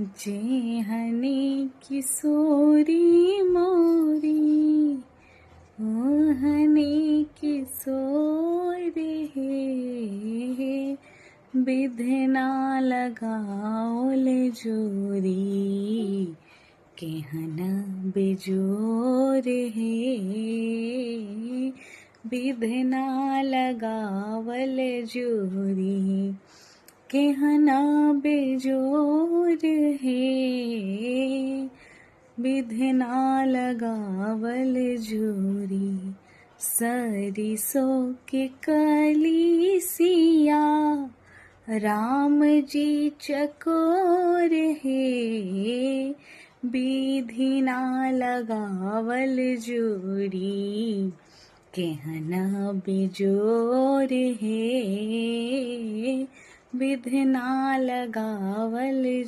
जेहने किशोरी मोरी ओहने किशोर हे, विधना लगाओल जोरी केहन बेजोर हे, विधना लगावल जोरी केहन बेजोर हे, विधना लगावल जोरी। सरिसो के कलिसिया राम जी चकोर हे, विधि ना लगावल जोरी केहन बेजोर हे, विधि ना लगावल।